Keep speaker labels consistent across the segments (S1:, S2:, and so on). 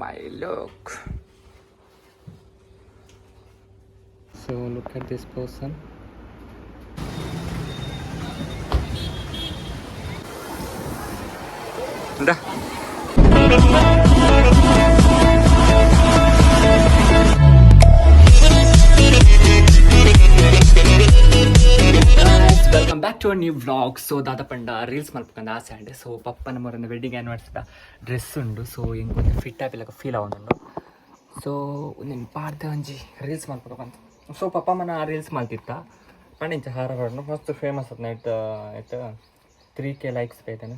S1: My look. So look at this person. എന്താ? Welcome back to a new vlog. So ದಾದ ಪಂಡ reels ಮಲ್ಪಕಂದ ಆಸೆ ಅಂಡೆ. ಸೊ ಪಪ್ಪನ ಮೊರನ ವೆಡ್ಡಿಂಗ್ ಆ್ಯನಿವರ್ಸರಿದ ಡ್ರೆಸ್ ಉಂಡು. ಸೊ ಎಂಕೊಂದು ಫಿಟ್ ಆಪಿಲಕ ಫೀಲ್ ಆವೊಂದುಂಡು. ಸೊ ಒಂದೆನ್ ಪಾಡ್ದ ಒಂಜಿ ರೀಲ್ಸ್ ಮಲ್ಪಕ ಬಂತು. ಸೊ ಪಪ್ಪ ಮನ ರೀಲ್ಸ್ ಮಲ್ತಿತ್ತ ಪಂಡ ಇಂಚ ಹಾರ ಪಾಡ್ನು ಮಸ್ತ್ ಫೇಮಸ್ ಅತ್ ನೈಟ್ ಆಯ್ತು. 3K likes ಬೈತಾನೆ.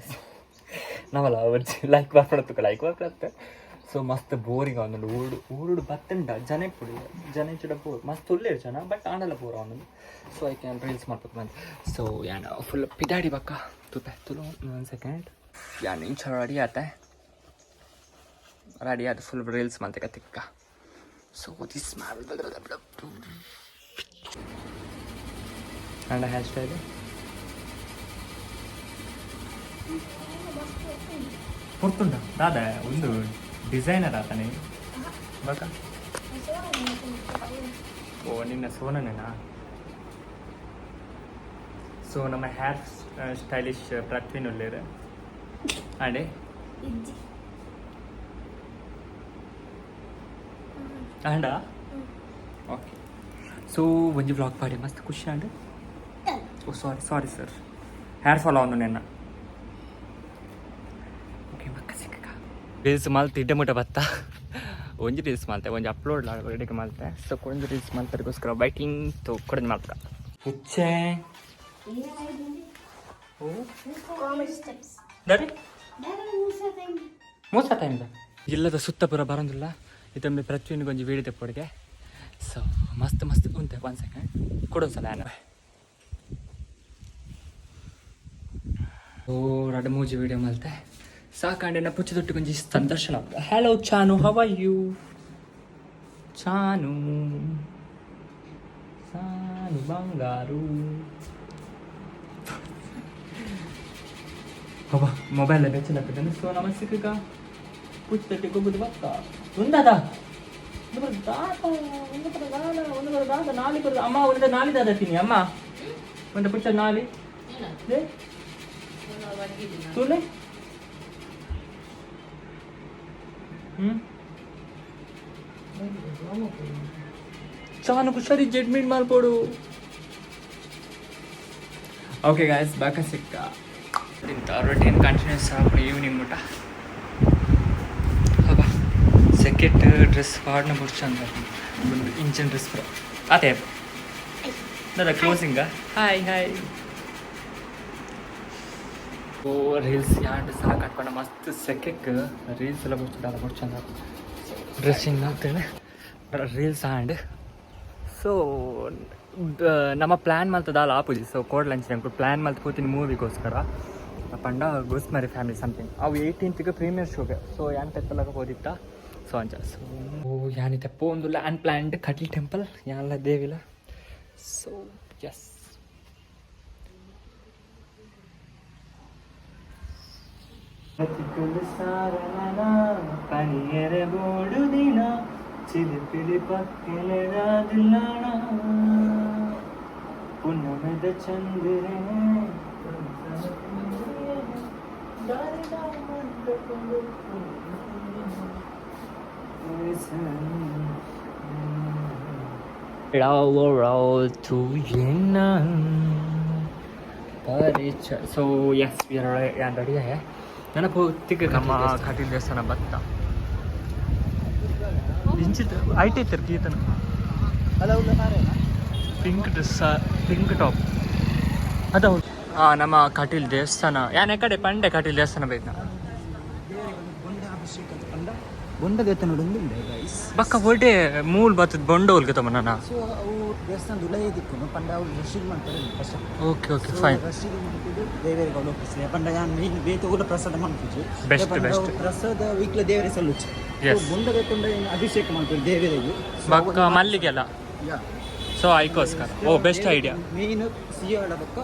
S1: ನವಲ ಒಂಜಿ ಲೈಕ್ ಬರ್ಪಡ, ಲೈಕ್ ಬರ್ಪಡತ್ತೆ. ಸೊ ಮಸ್ತ್ ಬೋರಿಂಗ್ ಆವೊಂದುಂಡು. ಊರುಡು ಊರುಡು ಬತ್ತುಂಡ ಜನ ಇಪ್ಪುಡು, ಜನ ಇಚ್ಚುಡ ಬೋರ್. ಮಸ್ತ್ ಉಲ್ಲೇರು ಜನ, ಬಟ್ ಆಂಡಲ ಬೋರ್ ಆವೊಂದುಂಡು. ಸೊ ಐಕ್ ಯಾನ್ ರೀಲ್ಸ್ ಮಲ್ಪಕ ಬಂದು. ಸೊ ಯಾನ್ ಫುಲ್ ಪಿದಾಡಿ ಬಕ್ಕ ತೂಪೆ ತುಲು. ಒನ್ ಸೆಕೆಂಡ್, ಯಾನ್ ಇಂಚ ರೆಡಿ ಆತೆ. ರೆಡಿ ಆದ ಫುಲ್ ರೀಲ್ಸ್ ಮಲ್ತೆ ತಿಕ್ಕ. So this and hair style ಪೊರ್ತುಂಡ ದಾದ ಒಂದು ಡಿಸೈನರ್ ಆತನೆ ಬಕ. ಓ, ನಿನ್ನ ಸೋನನೇನಾ? ಸೊ ನಮ್ಮ ಹೇರ್ ಸ್ಟೈಲಿಶ್ ಪ್ರಥ್ವಿನ್ ಉಲ್ಲೇರು ಅಂಡೆ.
S2: ಇಜ್ಜಿ.
S1: ಅಂಡ ಓಕೆ. ಸೊ ಒಂಜಿ ವ್ಲಾಗ್ ಪಾಡಿ ಮಸ್ತ್ ಖುಷಿ and. Oh, sorry, sorry sir, hair fall ಆವೊಂದು ನೆನ್ನ. ಓಕೆ, ಮಕ್ಕ ಸಿಕ್ಕ ರೀಲ್ಸ್ ಮಲ್ತ್ ಇಡ್ಡೆ ಮುಟ ಬತ್ತ. ಒಂಜಿ ರೀಲ್ಸ್ ಮಲ್ತೆ, ಒಂಜಿ ಅಪ್ಲೋಡ್ ರೆಡಿ ಮಲ್ತೆ. ಸೊ ಒಂಜಿ ರೀಲ್ಸ್ ಮಲ್ತರಿಗೋಸ್ಕರ ಬೈಕಿಂಗ್ ತೋ ಕೊಡೋದು ಮಲ್ತ ಹುಚ್ಚೆ.
S2: Comedy steps.
S1: ದಾರಿ.
S2: ಮೂಸ.
S1: ಮೋಸ ಟೈಮ್ದ ಇಲ್ಲದ ಸುತ್ತ ಪೂರ ಬರೋದಿಲ್ಲ. ಇದೊಮ್ಮೆ ಪ್ರತಿಯೊಂದು ಒಂಜಿ ವೀಡಿಯೋ ತೆಪ್ಪೊಡಿಗೆ. ಸೊ ಮಸ್ತ್ ಮಸ್ತ್ ಉಂತೆ. ಒನ್ ಸೆಕೆಂಡ್, ಕೊಡೊಂದ್ಸಲ ಯಾನ. ಓ, ರಡ್ಡು ಮೂಜಿ ವೀಡಿಯೋ ಮಲ್ತೆ ಸಾಕಾಂಡೆ. ಪುಚ್ಚು ದೊಡ್ಡ ಒಂಜಿ ಸಂದರ್ಶನ. Hello Chanu, how are you Chanu? ಸಾನು ಬಂಗಾರು. ಅಬ್ಬಾ, ಮೊಬೈಲ್ ಬೆಚ್ಚಲಾಗ್ತದೆ. ಸೊ ನಮ್ಮ ಸಿಕ್ಕ ಪುಚ್ಚು ತಟ್ಟಿ ಗೊಬ್ಬದ ಬತ್ತ. ಒಂದಾದ ಒಂದು ಬರ ದಾದ, ಒಂದು ಬರ ದಾದ, ಒಂದು ಬರ ದಾದ, ನಾಲಿ ಬರದ ಅಮ್ಮ. ಒಂದು ನಾಲಿ ದಾದ ತಿನ್ನಿ ಅಮ್ಮ. ಒಂದು ಪುಚ್ಚ ನಾಲಿ ಲೇ. ತೂಲೆ. ಹ್ಮ್ ಚಾನು ಕುಷಾರಿ ಜಡ್ಮೆಂಟ್ ಮಾಡ್ಬೋಡು. ಓಕೆ ಗಾಯ್ಸ್, ಬಾಕ ಸಿಕ್ಕ. ಇಂಥ ರೊಟೀನ್ ಕಂಟಿನ್ಯೂಸ್ ಆಪುಂಡು ಈವ್ನಿಂಗ್ ಮುಟ. ಅಬ್ಬಾ, ಸೆಕೆಟ್ ಡ್ರೆಸ್ ಪಾಡ್ನ ಬುಡ್ಚಂದ ಒಂದು ಇಂಚಿನ ಡ್ರೆಸ್ ಪೂರ ಆತೆ. ದಾದ ಕ್ಲೋಸಿಂಗ? Hi hi. ಓ, ರೀಲ್ಸ್ ಯಾಂಡ್ ಸಾಕು ಅನ್ಕೊಂಡ. ಮಸ್ತ್ ಸೆಕೆಕ್ ರೀಲ್ಸ್ ಎಲ್ಲ ಬುಡ್ಚ ಬುಡ್ಚಂದ. ಡ್ರೆಸ್ಸಿಂಗ್ ಆಗ್ತೇನೆ ರೀಲ್ಸ್ ಆ್ಯಂಡ್. ಸೊ ನಮ್ಮ ಪ್ಲ್ಯಾನ್ ಮಲ್ತದಾಲ ಆಪುಜಿ. ಸೊ ಕೋಡ್ ಲಂಚ್ ಪ್ಲ್ಯಾನ್ ಮಲ್ತ್ ಕೂತೀನಿ ಮೂವಿಗೋಸ್ಕರ. ಪಂಡ ಗೋಸ್ಮರಿ ಫ್ಯಾಮಿಲಿ ಸಮಥಿಂಗ್ ಅವು 18ಗೆ ಪ್ರೀಮಿಯರ್ ಶೋಗೆ. ಸೊ ಯಾನ್ ತೆಪ್ಪಲಾಗ ಹೋದಿತ್ತ. ಸೊ ಅಂಚ. ಸೊ ಓ ಯಾನಿ ತೆಪ್ಪು ಒಂದು ಅನ್ಪ್ಲ್ಯಾನ್ಡ್ ಕಟೀಲ್ ಟೆಂಪಲ್ ಯಾನ್ಲ ದೇವಿಲ. ಸೊ ಎಸ್. ಪನಿಯರೆ ಬೋಡು ದಿನ ಚಿಲಿಪಿಲಿ ಪಕ್ಕೆಲೆರಾದಿಲ್ಲಣ ಪುನ್ನಮೆದ ಚಂದಿರೆ. ಸೊ ಎಸ್, ಯಾನ್ ರೆಡಿ ಆಯ. ನನ್ನ ಪೋತಿಗೆ ನಮ್ಮ ಕಟೀಲ್ ದೇವಸ್ಥಾನ ಬತ್ತ. ಇಂಚಿತ್ ಐಟ್ ಐತರ್ ಕೀತನ. ಪಿಂಕ್ ಡ್ರೆಸ್, ಪಿಂಕ್ ಟಾಪ್ ಅದ. ಹಾಂ, ನಮ್ಮ ಕಟೀಲ್ ದೇವಸ್ಥಾನ ಯಾನ್ ಕಡೆ ಪಂಡೆ ಕಟೀಲ್ ದೇವಸ್ಥಾನ ಬೈದ್ನ.
S3: ಬೊಂಡ ದೇವಸ್ಥಾನ ಉಂಡೆ ಗೈಸ್.
S1: ಬಕ್ಕ ಒಡೆ ಮೂಲ್ ಬತ್ತದ ಬೊಂಡ ಹೋಲ್ಗೆ ತಮ್ಮ ನನ್ನ.
S3: ಸೊ ಅವು ದೇವಸ್ಥಾನ ದುಲೈ ದಿಕ್ಕುನು ಪಂಡ ಅವು ರಶೀದ್ ಮಾಡ್ತಾರೆ ಫಸ್ಟ್.
S1: Okay okay, fine.
S3: ರಶೀದ್ ಮಾಡ್ತಿದ್ದು ದೇವರಿಗೆ ಅವಲೋಕಿಸಿ ಪಂಡ ಯಾನ್ ಮೀನ್ ಬೇತೆ ಊರ ಪ್ರಸಾದ ಮಾಡ್ತಿದ್ದು.
S1: Best, best.
S3: ಪ್ರಸಾದ ವೀಕ್ಲ ದೇವರೇ ಸಲ್ಲುಚ್ಚು.
S1: Yes.
S3: ಬೊಂಡ ದೇವಸ್ಥಾನ ಅಭಿಷೇಕ ಮಾಡ್ತಾರೆ ದೇವರಿಗೆ.
S1: ಬಕ್ಕ ಮಲ್ಲಿಗೆಲ್ಲ. ಸೊ ಐಕೋಸ್ಕರ. ಓ, ಬೆಸ್ಟ್ ಐಡಿಯಾ.
S3: ಮೇನ್ ಸಿಹಿಯಾಳ ಬಕ್ಕ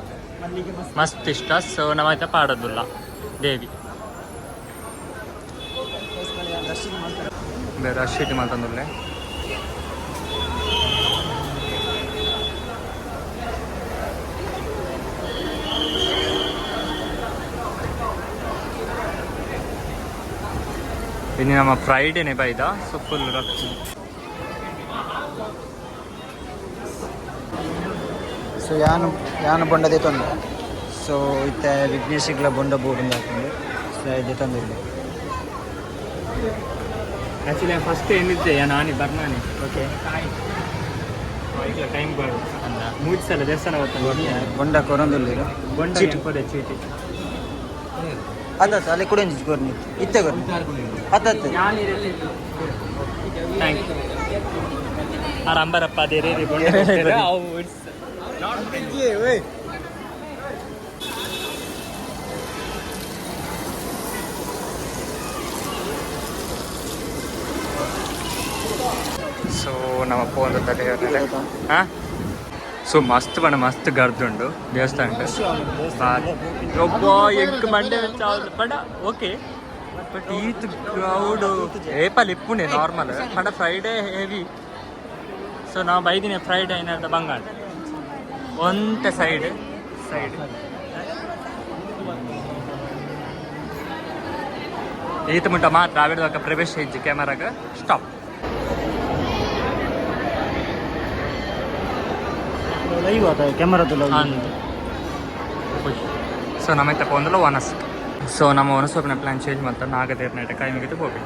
S3: ಮಲ್ಲಿಗೆ ಮಸ್ತ್.
S1: ಮಸ್ತ್ ಇಷ್ಟ. ಸೊ ನಮ್ಮ ಪಾಡೋದಿಲ್ಲ ದೇವಿ.
S3: ರಶೀದ್ ಮಾಡ್ತಾರೆ.
S1: ಬೇರೆ ಶೀಟ್ ಮಾತಂದುಲ್ಲೆ. ಇನ್ನು ನಮ್ಮ ಫ್ರೈಡೇನೆ ಬೈದ, ಸೊ ಫುಲ್ ರಶ್.
S3: ಸೊ ಯಾನು ಯಾನು ಬೊಂಡ ದೇತೊಂದು. ಸೊ ಇತ್ತೆ ವಿಘ್ನೇಶಿಗ್ಲ ಬೊಂಡ ಬೋರ್ಡ್ ಹಾಕೊಂಡು ಸೊ ದೇತೊಂದಿಲ್ಲ.
S1: ಆ್ಯಕ್ಚುಲಿ ಫಸ್ಟ್ ಏನಿದ್ದೆ ನಾನು ಬರ್ನಾನೆ.
S3: ಓಕೆ.
S1: ಈಗ ಟೈಮ್ ಬಾಡು ಮೂರು ಸಲ ದೇವಸ್ಥಾನ ಬರ್ತಾನೆ.
S3: ಬೊಂಡ ಕೊರೊಂದುಲ್ಲೆರ್.
S1: ಬೊಂಡ
S3: ಚೀಟಿ.
S1: ಕೊರೆ ಚೀಟಿ.
S3: ಅತ್ತ ಅಲ್ಲ, ಕೂಡ ಕೊರ್ನಿ ಇತ್ತೆ ಕೊರ್ನಿ ಅತ್ತ.
S1: Thank you. R ಅಂಬರಪ್ಪ ಅದೇ ರೇ ಬೊಂಡ ಕೊಡ್ತಾರೆ. ಅವು it's so ನಮ್ಮ ಪೋನ್ ಹಾಂ. ಸೊ ಮಸ್ತ್ ಬಣ್ಣ ಮಸ್ತ್ ಗರ್ದುಂಡು ದೇವಸ್ಥಾನ. ಒಬ್ಬ ಎಂಕ್ ಮಂಡೆ ಬಡ ಓಕೆ, ಬಟ್ ಈತ್ ಕ್ರೌಡ್ ಏಪಲ್ ಇಪ್ಪುಂಡೆ ನಾರ್ಮಲ್ ಪಂಡ ಫ್ರೈಡೇ ಹೆವಿ. ಸೊ ನಾವು ಬೈದಿನ ಫ್ರೈಡೇ ಏನಾದ ಬಂಗಾಳ ಒಂತೆ ಸೈಡ್ ಸೈಡ್ ಈತ ಮುಟ್ಟ ಮಾತ್ರ ಆವಿಡ್ದಾಗ ಪ್ರವೇಶ ಇಜ್ಜಿ ಕ್ಯಾಮರಾಗ ಸ್ಟಾಪ್.
S3: ಲೈವ್ ಆತ ಕ್ಯಾಮರಾದ.
S1: ಅಂದ್ ಸೊ ನಮ್ಮ ತಪ್ಪ ಒಂದಲ್ಲ ಒನಸ್. ಸೊ ನಮ್ಮ ಒನಸ್ ಹೋಗಿನ ಪ್ಲಾನ್ ಚೇಂಜ್ ಮಾಡ್ತಾರೆ ನಾಗದೇರ್ ನೈಟ್ ಕೈ ಮುಗಿದು ಹೋಗಿ.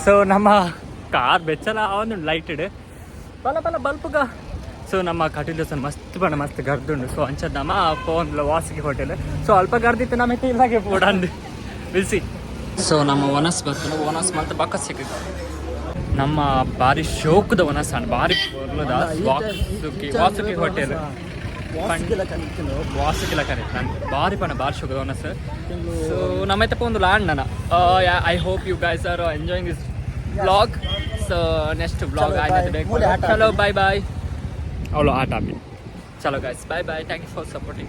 S1: ಸೊ ನಮ್ಮ ಕಾರ್ ಬೆಚ್ಚಲ ಒಂದು ಲೈಟೆಡ್ ಬಲ ಬಲ ಬಲ್ಪುಗ. ಸೊ ನಮ್ಮ ಕಟೀಲ್ ದೇವಸ್ಥಾನ ಮಸ್ತ್ ಬಣ್ಣ ಮಸ್ತ್ ಗರ್ದುಂಡು. ಸೊ ಅಂಚದ ನಮ್ಮ ಫೋನ್ ವಾಸುಕಿ ಹೋಟೆಲ್. ಸೊ ಅಲ್ಪ ಗರ್ದಿತ್ತು ನಮ್ಮ ಇಲ್ಲಾಗೆ ಪೋಡಂದು ಬಿಸಿ. ಸೊ ನಮ್ಮ ಒನಸ್ ಬರ್ತದೆ, ಒನಸ್ ಮತ್ತೆ ಬಕ್ಕ ಸಿಕ್ಕ ನಮ್ಮ ಬಾರಿ ಶೋಕದ ಒನಸ್ ಅಣ್ಣ ಬಾರಿ ಪೊರ್ಲುದ ವಾಸುಕಿ ವಾಸುಕಿ ಹೋಟೆಲ್ ವಾಸುಕಿ ಲಕನೆ ನಾನು ಬಾರಿ ಪಣ ಬಾರಿ ಶೋಕದ ಒನಸ್. ಸೊ ನಮ್ಮ ಒಂದು ಲ್ಯಾಂಡ್ ನನ್ನ. I hope you guys are enjoying this vlog. So next vlog ಆಯ್ತು ಬೇಕು. ಚಲೋ, ಬಾಯ್ ಬಾಯ್. ಅವಳು ಆಟ ಆಪಿ. ಚಲೋ guys, bye bye. Thank you for supporting.